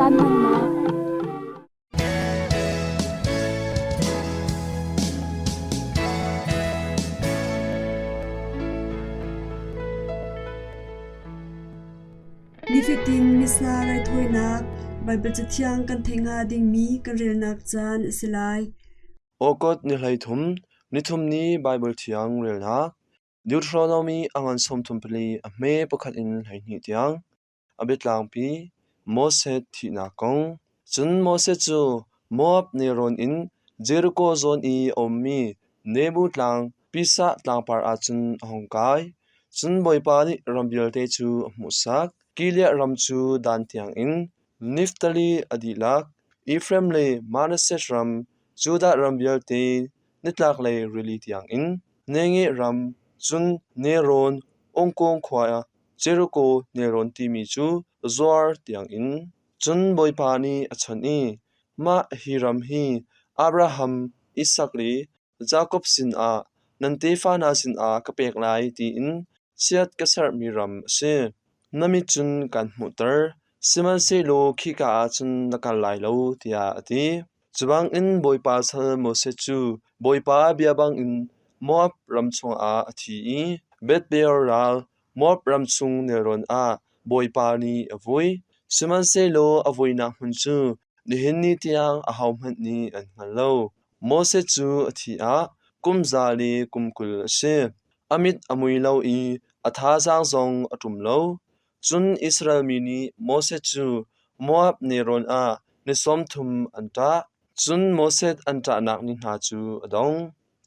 Caan hmannak. Nifatin Missa raithawinak Baibal Cathiang kan theih hnga dingmi kan relnak caan a si lai. Awkot ni 13, nithum ni Baibal Thiang relnak Deuteronomy a ngan 34 a hme pakhat in 12 tiang. A biatlangpi Moses thihnak kong. Cun Moses cu Moab nelrawn in Jeriko zawn i a ummi Nebo tlang Pisgah tlangpar ah cun a hung kai. Cun Bawipa nih ram vialte cu a hmuhsak. Gilead ram cu Dan tiangin, Naftali a dihlak, Efraim le Manasseh ram, Judah ram vialte nitlaklei rili tiangin, Nengeh ram, cun Nelrawn, ungkung khua Jeriko nelrawn timi cu Zoar tiangin. Cun Bawipa nih a chawnh i, Mah hi ram hi Abraham, Isak le Jakob sinah nan tefa hna sinah ka pek lai tiin chiat ka serhmi ram a si. Na mit cun kaan hmuhter, sihmanhsehlaw khika ah cun na kal lai lo, tiah a ti. Cu bangin Bawipa sal Moses cu Bawipa bia bangin Moab ram chungah a thi i Beth-peor ral Moab ram chung nelrawn ah Bawipa nih a vui. Sihmanhsehlaw a vuinak hmun cu nihin ni tiang ahohmanh nih an hngal lo. Moses cu a thih ah kum za le kum 20 a si. A mit a mui lo i a thazaang zong a ṭum lo. Cun Israel mi nih Moses cu Moab nelrawn ah ni sawm thum an ṭah. Cun Moses an ṭahnak ni hna cu a dong.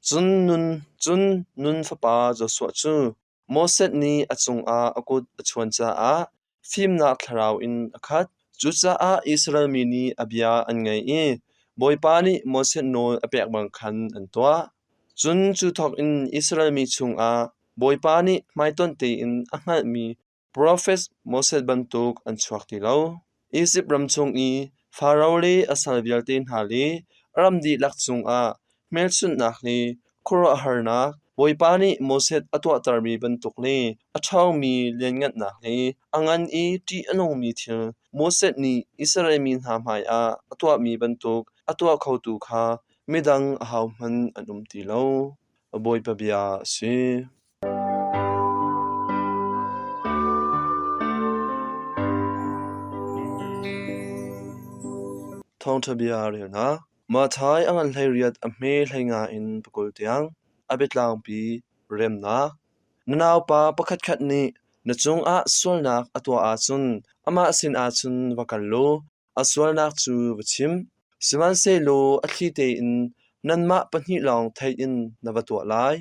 Cun Nun, cun Nun fapa Joshua cu Moses nih a cungah a kut a chuan caah fimnak thlarau in a khat. Cucaah Israel mi nih a bia an ngaih i Bawipa nih Moses nawl a pek bang khan an tuah. Cun cu thawkin Israel mi chungah Bawipa nih hmaitonh tein a hngalhmi Profet Moses bantuk an chuak ti lo. Izipt ram chung i Faro le a sal vialte hna le a ram dihlak cungah hmelchunhnak le khuaruahharnak Bawipa nih Moses a tuahtermi bantuk le a ṭhawngmi lianngannak le a ngan i ṭih a nungmi thil Moses nih Israel mi hna hmaiah a tuahmi bantuk a tuah khotu kha midang ahohmanh an um ti lo. Bawipa bia a si. Thawngṭha bia relnak Matthai a ngan 18 a hme 15 in pakul tiang a biatlangpi remnak. Na naupa pakhatkhat nih na cungah sualnak a tuah ahcun amah sinah cun va kal law a sualnak cu va chim. Sihmanhsehlaw a thli tein nanmah pahnih lawng theih in na va tuah lai.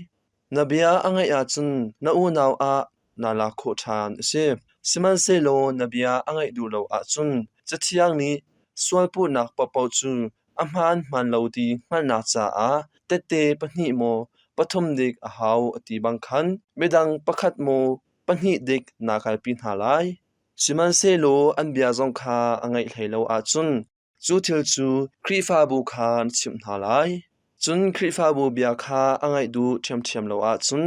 Na bia a ngaih ahcun na unau ah naa lak khawh ṭhan a si. Sihmanhsehlaw na bia a ngaih duh lo ahcun Cathiang nih sualpuhnak paohpaoh cu a hmaan hmaan lo ti hngalhnak caah tehte pahnih maw pathum dik a hau a ti bang khan midang pakhat maw pahnih dik naa kalpi hna lai. Sihmanhsehlaw an bia zong kha a ngaih hlei lo ahcun Cu thil cu Khrihfabu kha na chimh hna lai. Cun Khrihfabu bia kha a ngaih duh ṭhiamṭhiam lo ahcun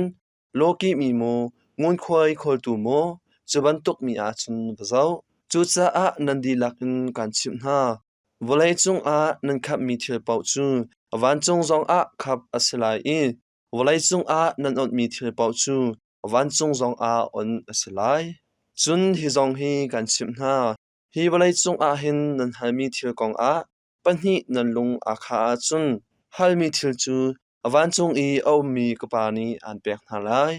lawkihmi maw, ngunkhuai khawltu maw, cu bantuk mi ah cun va zoh. Cucaah nan dihlak in kaan chimh hna, vawleicung ah nan khamhmi thil paoh cu vancung zongah khamh a si lai i vawleicung ah nan awnhmi thil paoh cu vancung zongah onh a si lai. Cun hi zong hi kaan chimh hna, Hi vawleicung ah hin nan halmi thil kongah pahnih nan lung aa khah ahcun halmi thil cu vancung i a ummi ka Pa nih aan pek hna lai.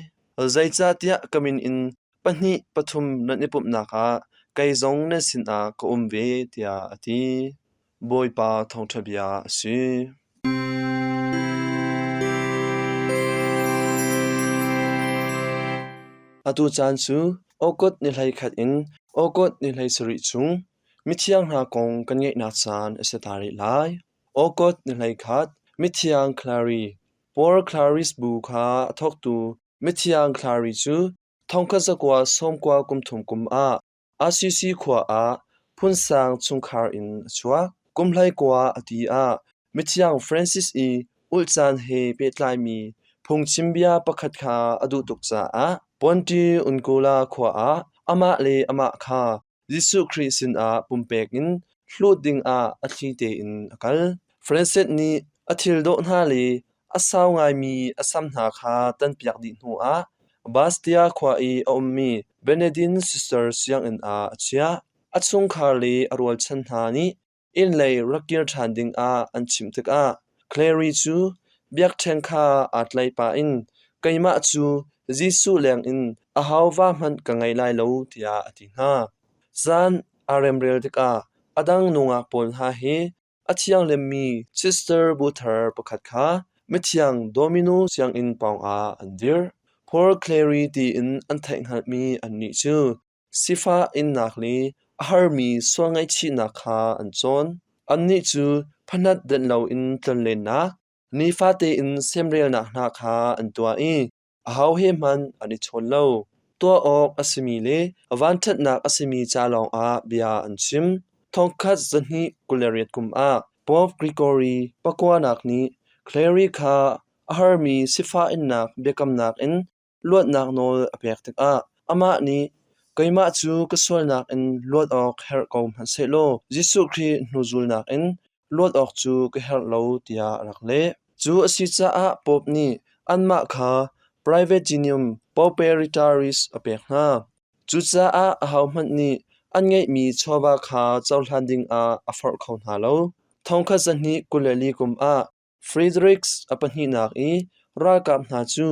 Zeicahtiah ka min in pahnih pathum nan i pumhnak ah kei zong nan sinah ka um ve, tiah a ti. Bawipa thawngṭha bia a si. Atu caan cu Awkot ni 11 in Awkot ni 17 chung mithiang hna kong kan ngaihnak caan a si ta rih lai. Awkot ni 11 Mithiang Clary Poor Claris bu kha a thawktu Mithiang Clary cu thongkhat zakua sawmkua kum thum kum ah Assisi khua ah phunsang chungkhar in a chuak. Kum 19 a ti ah Mithiang Francis i ulhcaan he pehtlaimi phungchim bia pakhat kha a duh tuk caah Ponte Uncola khua ah amah le amah kha Jesuh Khrih sinah pumpek in hlut dingah a thli tein a kal. Francis nih a thil dawh hna le a sau ngaimi a sam hna kha tanpiak dih hnuah Bastia khua i a ummi Benedin Sister sianginn ah a chiah. A chungkhar le a rualchan hna nih innlei rak kir ṭhan dingah an chimh tikah Clary cu biakṭheng kha aa tlaih pah in keimah cu Jesuh lengin aho va hmanh ka ngei lai lo tiah a ti hna. Zan aa remrel tikah a dang nungak pawl hna hi a thianghlimmi Sister Buther pakhat kha mithiang Domino sianginn pawngah an dir. Poor Clary tiin an theihhngalhmi annih cu sifah innak le a harmi sual ngaihchihnak kha an cawn. Annih cu phanat denh loin tlonlennak, nifate in semrelnak hna kha an tuah i aho he hmanh an i chawn lo. Tuah awk a simi le vanṭhatnak a simi ca lawngah bia an chim. Thongkhat 228 kum ah Pope Gregory pakuanak nih Clary kha a harmi sifah innak biakamnak in luatnak nawl a pek tikah amah nih keimah cu ka sualnak in luat awk herh ko hmanhsehlaw Jesuh Khrih hnuzulnak in luat awk cu ka herh lo tiah a rak leh. Cu a si caah Pope nih anmah kha Privatignium Pauperitaris a pek hna. Cucaah ahohmanh nih an ngeihmi chawva kha cohlan dingah a forh kho hna lo. Thongkhat 224 kum ah Fredericks a pahnihnak i ralkap hna cu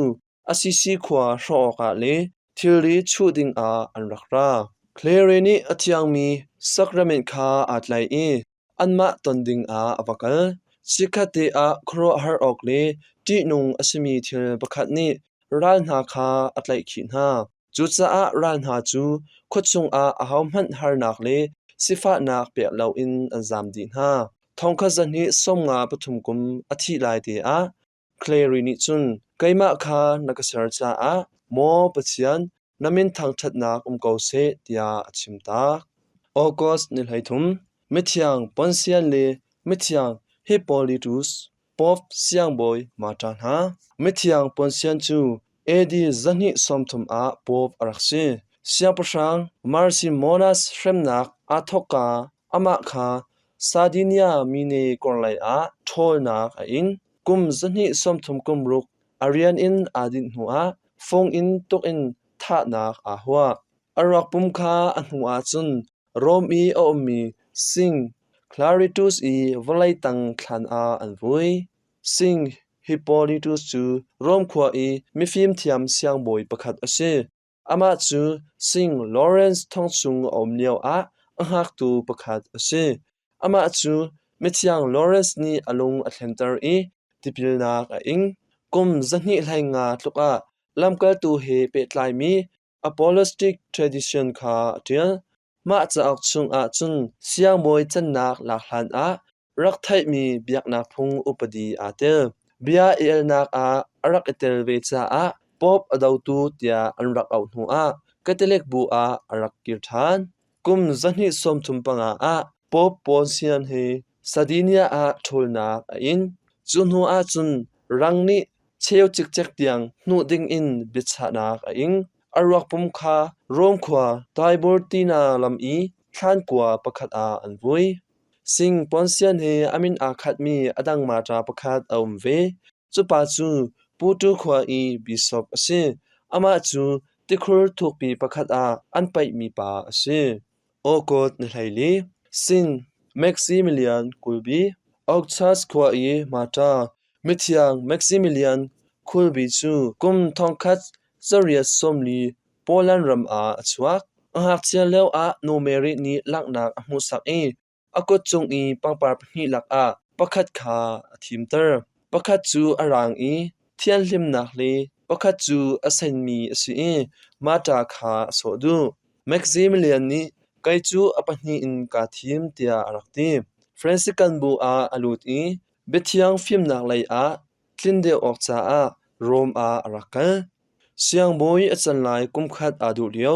Assisi khua hrawh awkah le thilri chuh dingah an rak ra. Clary nih a thiangmi sacrament kha aa tlaih i anmah ton dingah a va kal. Chikkhatte ah khuaruahhar awk le ṭihnung a simi thil pakhat nih ral hna kha a tlaihkhih hna. Cucaah ral hna cu khua chungah ahohmanh harnak le sifahnak pek loin an zam dih hna. Thongkhat 253 kum a thih lai te ah Clary nih cun keimah kha na ka ser caah maw Pathian na min thangṭhatnak um ko seh tiah a chimtak. August ni 13 Mithiang Pontian le Mithiang Hippolytus Pope siangbawi martyr hna. Mithiang Pontian cu AD 230 ah Pope a rak si. Siangpahrang Marcimonas hremnak aa thawkka Amah kha Sardinia mine kawrlei ah ṭhawlnak a ing. Kum 236 a rian in aa dinh hnuah fung in tuk in thahnak aa huah. A ruak pum kha a hnu ahcun Rom i a ummi Sing Claritus i vawlei tang thlan ah an vui. Sing Hippolytus cu Rom khua i mifimthiam siangbawi pakhat a si. Amah cu Sing Lawrence thong chung a um lioah a hngaktu pakhat a si. Amah cu Mithiang Lawrence nih a lung a thlenter i tipilnak a ing. Kum 215 tluk ah lamkaltu he pehtlaimi Apostolic Tradition kha a ṭial. Mah cauk chungah cun siangbawi cannak lak hlanah rak theihmi biaknak phung upadi aa tel. Bia i alnak ah a rak i tel ve caah Pope a dotu tiah an rak auh hnuah Catholic bu ah a rak kir ṭhan. Kum 235 ah Pope Pontian hi Sardinia ah ṭhawlnak a in. Cu hnu ahcun rang nih cheu cikcek tiang hnuh dingin biachahnak a ing. A ruak pum kha Rom khua Tiburtina lam i thlankua pakhat ah an vui. Sing Ponsian he a min aa khatmi a dang martyr pakhat a um ve. Cu pa cu Putu khua i bishop a si. Amah cu tikhur thukpi pakhat ah an paihmi pa a si. Awkawt ni 14 Sing Maximilian Kolbe Augsburg khua i martyr mithiang Maximilian Kolbe cu kum 1940 Poland ram ah a chuak. A ngakchia lioah Nu Mary nih langhnak a hmuhsak i a kut cung i pangpar pahnih lakah pakhat kha a thimter. Pakhat cu a raang i thianhlimnak le pakhat cu a senmi a si i martyr kha a sawh duh. Maximilian nih kei cu a pahnih in kaa thim tiah a rak ti. Franciscan bu ah a lut i biathiang fimnak lei ah tlin deuh awk caah Rom ah a rak kal. Siangbawi a can lai kumkhat aa duh lio,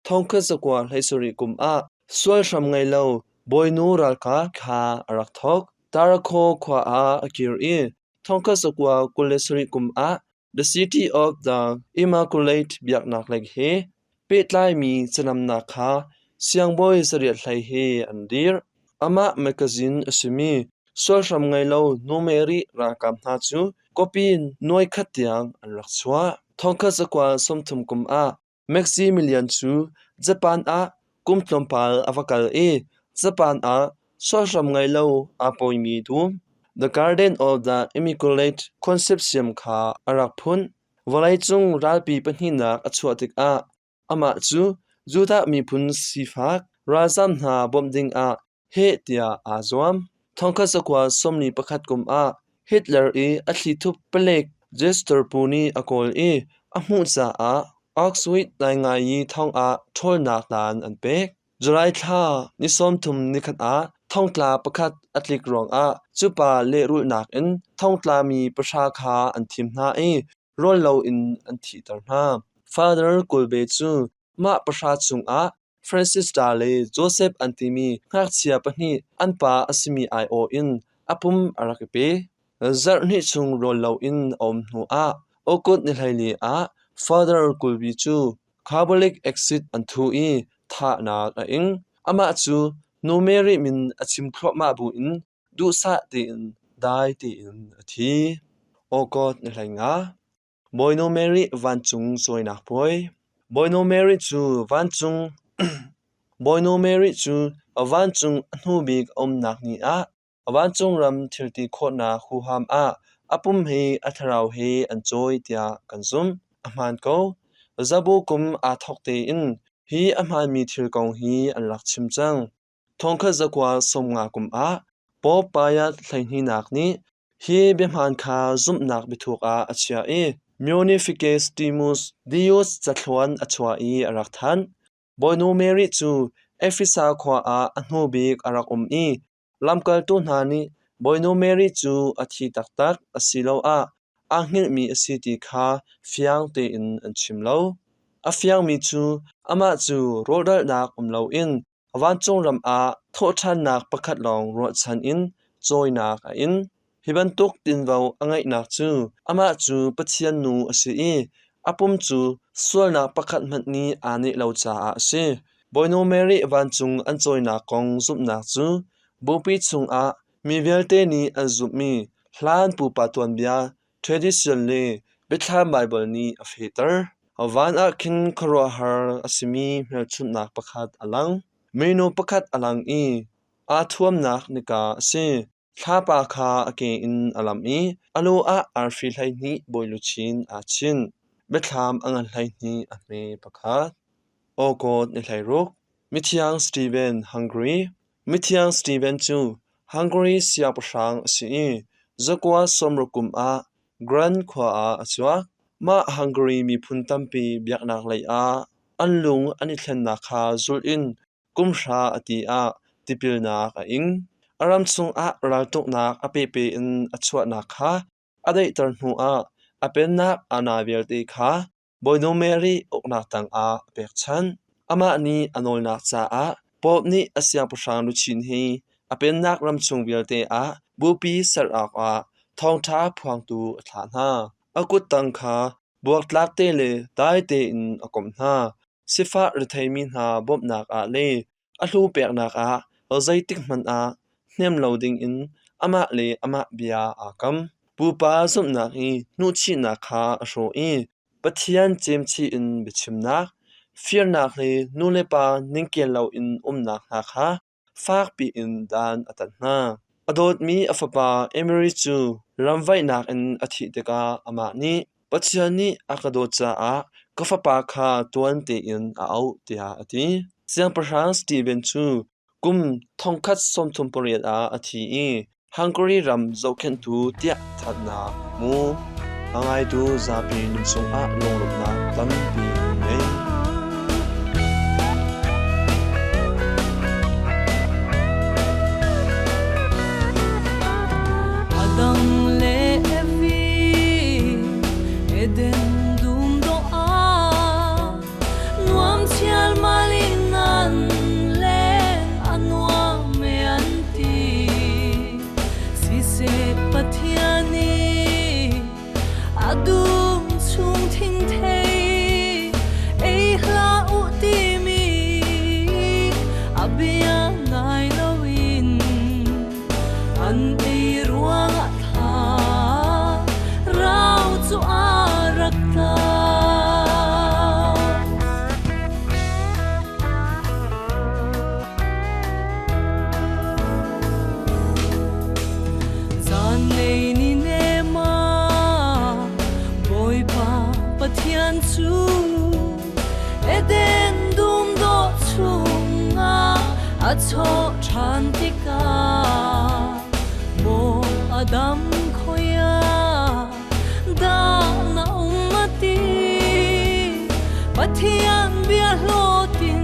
thongkhat 9 17 kum ah sualhram ngei lo bawinu ralkap kha a rak thawk. Tarakho khua ah a kir i thongkhat 927 kum ah The City of the Immaculate biaknak lei he pehtlaimi canamnak kha siangbawi zariat hlei he an dirh. Amah mekazin a simi sualhram ngei lo Nu Mary ralkap hna cu kawpi nuaikhat tiang an rak chuah. 1930 kum ah Maximilian cu Japan ah kum tlawmpal a va kal i Japan ah sualhram ngei lo aa pawimi dum The Garden of the Immaculate Conception kha a rak phun. Vawleicung ralpi pahnihnak a chuah tikah amah cu Judah miphun sifak ralzam hna bawmh dingah heh tiah aa zuam. 1941 kum ah Hitler i a thlithup palek Gestapo nih a kawl i a hmuh caah Auschwitz naingngai thong ah ṭhawlnak dan an pek. July thla ni 30 nikhat ah thongtla pakhat a tlik ruangah cu pa lehrulhnak in thongtlami pahra kha an thim hna i rawl loin an thihter hna. Father Kolbe cu mah pahra chungah Francisca le Joseph an timi ngakchia pahnih an pa a simi aiawh in a pum a rak i pe. Zarh hnih chung rawl loin a um hnuah August ni 14 ah Father Kolbe cu carbolic acid an thuh i thahnak a ing. Amah cu Nu Mary min a chim thluahmah buin duhsah tein dai tein a thi. August ni 15 Bawinu Mary vancung cawinak puai. Bawinu Mary cu vancung Bawinu Mary cu vancung a hnu bik a umnak ni ah vancung ram thilti khawhnak huham ah a pum he a thlarau he an cawi tiah kan zumh. A hmaan ko. Zabu kum aa thawk tein hi a hmaanmi thil kong hi an rak chim cang. 1950 kum ah Pope Pius hleihnihnak nih hi biahmaan kha zumhnak biathuk ah a chiah i Munificentissimus Deus cathluan a chuah i a rak thanh. Bawinu Mary cu Efesa khua ah a hnu bik a rak um i lamkaltu hna nih Bawinu Mary cu a thi taktak asiloah aa hngilhmi a si ti kha fiang tein an chim lo. A fiangmi cu amah cu rawlralhnak um loin Vancung ram ah thawhṭhannak pakhat lawng ruahchan in cawinak a in. Hi bantuk tinvo a ngeihnak cu amah cu Pathian nu a si i a pum cu sualnak pakhat hmanh nih aa neh lo caah a si. Bawinu Mary vancung an cawinak kong zumhnak cu Bupi chungah mi vialte nih an zumhmi hlan pupa tuanbia tradition le Biathlam Baibal nih a fehter. Van ah khin khuaruahhar a simi hmelchunhnak pakhat a lang. Minu pakhat a lang i aa thuamnak nika a si. Thlapa kha a ke in a lamh i a lu ah arfi 12 bawiluchin aa chinh. Biathlam a ngan 12 a hme pakhat. Awkawt ni 16. Mithiang Steven Hungary Mithiang Steven cu Hungary siangpahrang a si i zakua 60 kum ah Grand khua ah a chuak. Mah Hungary miphun tampi biaknak lei ah an lung an i thlennak kha zulh in kumhra a ti ah tipilnak a ing. A ram chungah raltuknak a pepe in a chuahnak kha a daihter hnuah a pennak aana vialte kha Bawinu Mary uknak tangah a pekchanh. Amah nih a nawlnak caah Pope nih a siangpahrang luchin hi a pennak ram chung vialte ah bupi ser awkah thawngṭha phuangtu a thlah hna. A kuttang kha buaktlak te le dai tein a komh hna. Sifah retheimi hna bawmhnak ah le a hlu peknak ah zeitik hmanh ah hnem lo dingin amah le amah bia aa kam. Pupa zumhnak i hnuhchihnak kha a hrawh i Pathian cemchih in biachimnak, firnak le nulepa ningkel loin umnak hna kha fakpi in dan a tat hna. A dawtmi a fapa Emery cu ramvaihnak in a thih tikah amah nih Pathian nih a ka dawt caah ka fapa kha tuan tein a auh tiah a ti. Siangpahrang Stephen cu kum 1038 ah a thi i Hungary ram zohkhenhtu tiah thatnak a hmu. A ngaitu zapi nun chungah lunglawmhnak tampi an ngei. Adam le Evi Eden dum dawh ah nuam chialmal in an leng a nuam e an ti. Siseh Pathian nih a dum chung thingthei. Cu Eden dum dawh chungah a chawh ṭhan tikah maw Adam khoi ah dah na um a ti? Pathian bia hlawt in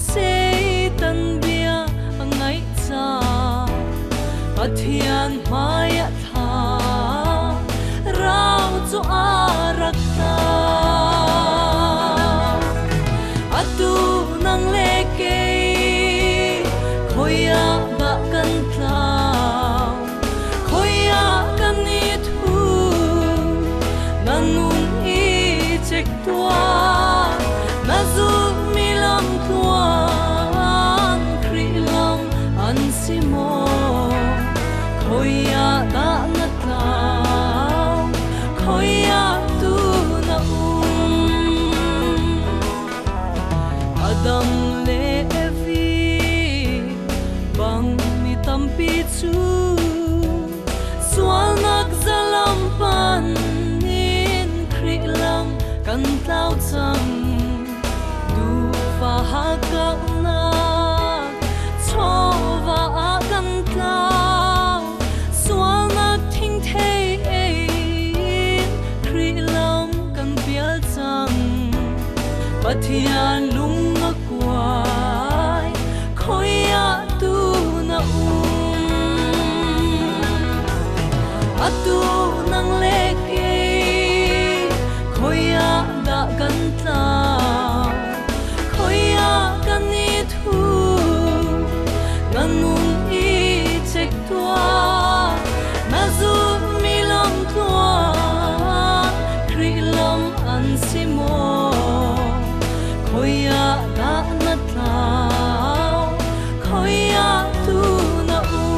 Satan bia a ngaih caah Pathian hmai ah thla rau cu a rak tla. Atu nang le kei khoi ah dah kan tlau? Khoi ah kan i thu? Na nun i chek tuah, na zulhmi lam tluan Khrih lam an si maw? Khoi ah dah na tlau? Khoi ah tu na um? Adam le Evi bang mi tampi cu sualnak zalam pan in Khrih lam kan tlau cang. Duhfa hakkauhnak chawva ah kan tlau. Sualnak thingthei ei in Khrih lam kan pial cang. Pathian lung a kuai, khoi ah tu na um? Atu nang le kei, khoi ah dah kan tlau? Khoi ah kan i thu? Na nun i chek tuah, na zulhmi lam tluan, Khrih lam an si maw? Khoi ah dah na tlau? Khoi ah tu na um?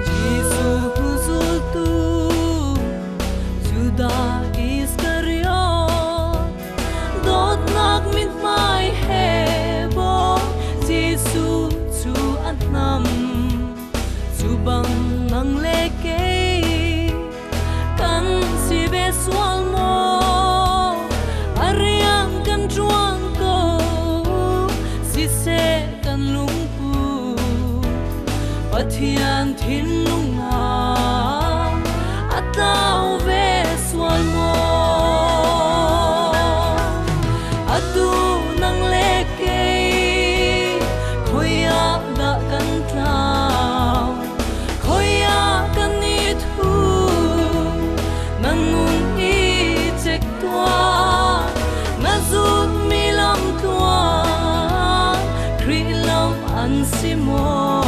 Jesuh zultu Judah Iskariot dawtnak mithmai he bawm Jesuh cu a hnam. Cu bang nang le kei kan si ve sual maw? A rian kan ṭuan ko, siseh kan lungput Pathian thinlung ah a tlau ve sual maw? Atu nang le kei khoi ah dah kan tlau? Khoi ah kan i thu? Na nun i chek tuah, na zulhmi lam tluang, Khrih lam an si maw?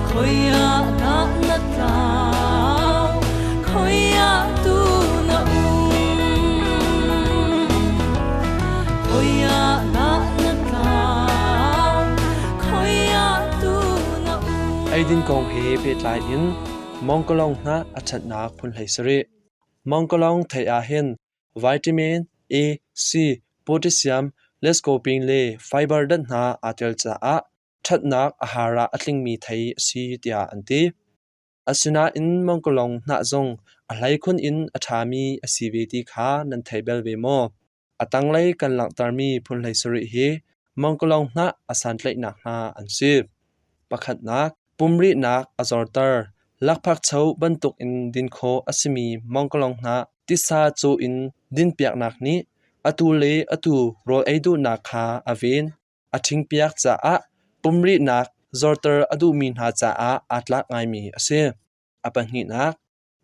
Khoi ah dah na tlau? Khoi ah tu na um? Khoi ah dah na tlau? Khoi ah tu na um? Eidin kong he pehtlai in Mongkolong hnah a ṭhatnak phun hlei sarih. Mongkolong thei ah hin vitamin A, C, potassium, lycopene le fiber dat hna aa tel caah ṭhatnak a har ah a tlingmi thei a si tiah an ti. Asinain mangkalong hnah zong a hleikhun in a ṭhami a si ve ti kha nan thei bal ve maw? A tanglei kan langhtermi phun hlei sarih hi mangkalong hnah a santlaihnak hna an si. Pakhatnak, pumrihnak a zorter. Lakphakcho bantukin din khawh a simi mangkalong hnah tisa caw in dinpiaknak nih atu le atu rawl ei duhnak kha a ven. A ṭhingpiak caah pumrihnak zorter a duhmi hna caah aa tlak ngaimi a si. A pahnihnak,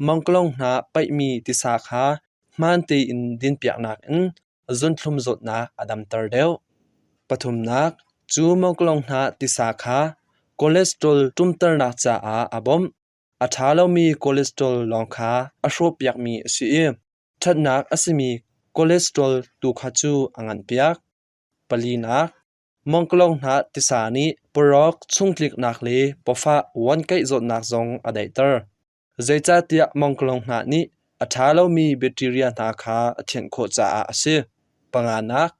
mangkalong hna paihmi tisa kha hmaan tein dinpiaknak in zunthlum zawtnak a damter deuh. Pathumnak, cu mangkalong hna tisa kha cholesterol ṭumternak caah a bawmh. A ṭha lomi cholesterol lawng kha a hrawhpiakmi a si i ṭhatnak a simi cholesterol tu kha cu a nganhpiak. Palinak, mangkalong hna tisa nih pawrawk chungtliknak le pawfah uankeih zawtnak zong a daihter. Zeicahtiah mangkalong hnah nih a a ṭha lomi bacteria hna kha a thianh khawh caah a si. Panganak,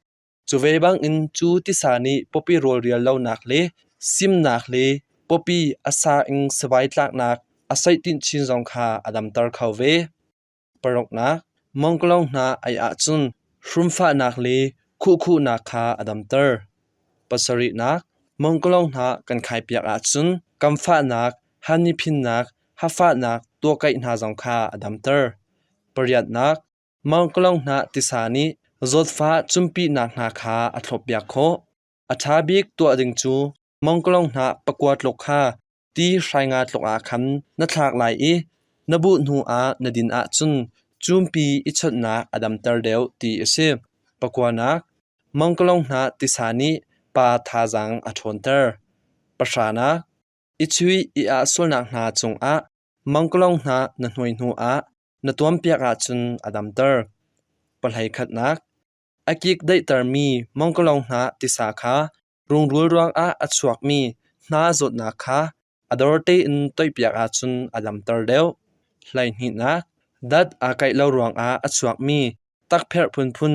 cu ve bangin cu tisa nih pawpi rawl rial lonak le simnak le pawpi a sa in savai tlaknak a saihtinh chin zong kha a damter kho ve. Paruknak, mangkalong hna ei ahcun hrumfahnak le khuhkhuhnak kha a damter. Pasarihnak, mangkalong hna kan khaipiak ahcun kamfahnak, haniphinnak, hafahnak tuahkaih hna zong kha a damter. Pariatnak, mangkalong hnah tisa nih zawtfah cumpinak hna kha a thloppiak khawh. A ṭha bik tuah ding cu mangkalong hnah pakua tluk kha Ti hrai nga tluk ah khan na thlak lai i na buh hnuah na din ahcun cumpi i chawnhnak a damter deuh ti a si. Pakuanak, mangkalong hnah tisa nih pa thazaang a ṭhawnter. Pahranak, i chuih i ah sualnak hna cungah mangkalong hnah na hnuai hnuah na tuampiak ahcun a damter. Pahleikhatnak, a kik daihtermi mangkalong hnah tisa kha Rungrul ruangah a chuakmi hna zawtnak kha a dor tein toihpiak ahcun a damter deuh. Hleihnihnak, dat aa kaih lo ruangah a chuakmi takpherh phunphun,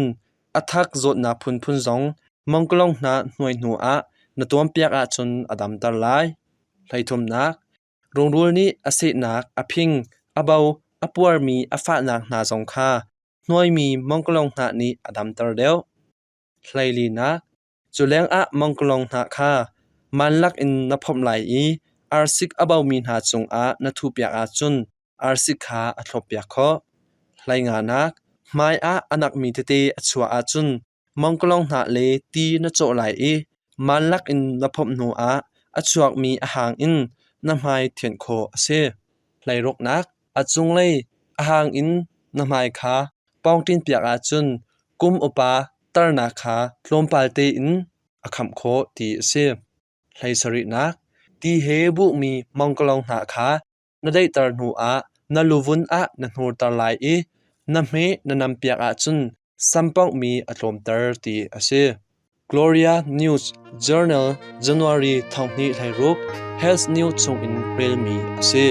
a thak zawtnak phunphun zong mangkalong hna hnuai hnu ah na tuampiak ahcun a damter lai. Hleithumnak, rungrul nih a sehnak, a phing, a bo, a puarmi a fahnak hna zong kha hnuaimi mangkalong hnah nih a damter deuh. Hleilinak, Cu lengah mangkalong hnah kha manlak in na phomh lai i arsik a bomi hna cungah na thuhpiak ahcun arsik kha a thloppiak khawh. Hleinganak, hmai ah a nakmi tete a chuah ahcun mangkalong hnah le ti na cawh lai i manlak in na phomh hnuah a chuakmi a hang in na hmai thianh khawh a si. Hleiruknak, a cunglei a hang in na hmai kha pawngṭinpiak ahcun kum upa tarnak kha tlawmpal tein a khamh khawh ti a si. Hlei sarihnak, ti he buhmi mangkalong hnah kha na daihter hnuah na luvun ah na hnurter lai i na hmeh na nampiak ahcun samponghmi a tlawmter ti a si. Gloria News Journal January 2016 Health News chungin relmi a si.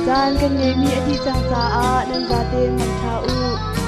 Caan kan ngeihmi a dih cang caah nan zate mangṭha u.